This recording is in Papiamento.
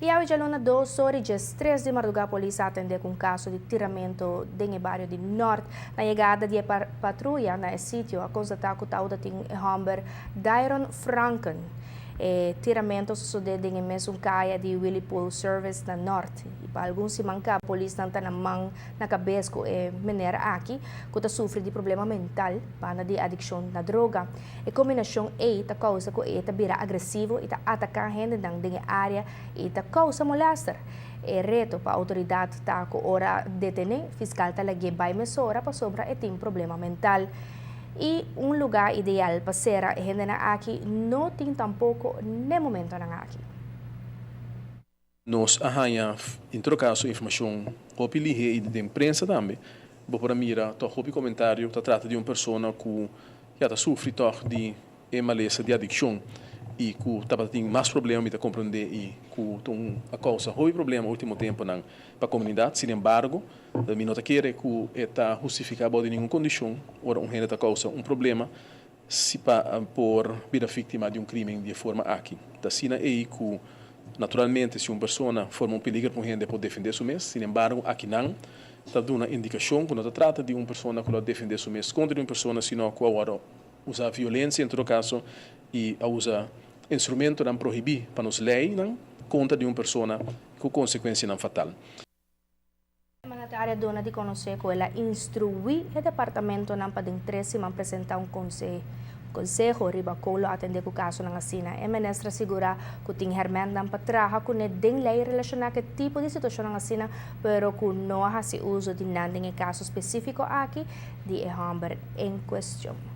Y awe dialuna 2 or y 13 di marduga polis a atende cu un caso di tiramento den bario di Noord. Na yegada di patruya na sitio a constata cu tabatin e homber Dairon Franken. E tiramento a sucede den mesun caya di Willy Pool Service na Noord. Y pa algun siman polis ta na man na cabes cu e meneer aki, cu ta sufri di problema mental, banda di adiccion na droga. E combinacion ey ta causa cu e ta bira agresivo y ta ataca hende den area y ta causa molester. E reto pa autoridad ta cu ora detene, fiscal ta lag'e bay mesora pasobra e tin problema mental. Y un lugar ideal pa sera hende aki no tin tampoco na e momento aki. Nos a haya, en todo caso, informacion hopi lihe y di prensa tambe. Bo por mira, toch hopi comentario, ta trata di un persona cu ya ta sufri toch di e malesa di adiccion y cu tabatin mas problema pa comprende y cu a causa hopi problema ultimo tempo nan pa comunidad. Sin embargo, mi no ta kere cu ta hustifica di ningun condicion ora un hende ta causa un problema si pa por bira victima di un crimen di e forma aki. Ta asina ey cu naturalmente si un persona forma un peliger pa un hende por defende su mes, sin embargo, aki nan ta duna indicacion cu no ta trata di un persona cu ta defende su mes contra un persona, sino cu a usa violencia en todo caso y a usa instrumentonan prohibi pa nos ley contra di un persona cu consecuencianan fatal. E mandatario a duna di conoce cu el a instrui e departamentonan pa den 3 siman presenta un conseho riba con lo atende cu casonan asina. E minister a sigura cu tin hermentnan pa traha cu ne den ley relaciona cu tipo di situacion asina, pero cu no a haci uso di nan den e caso specifico aki di e homber en cuestion.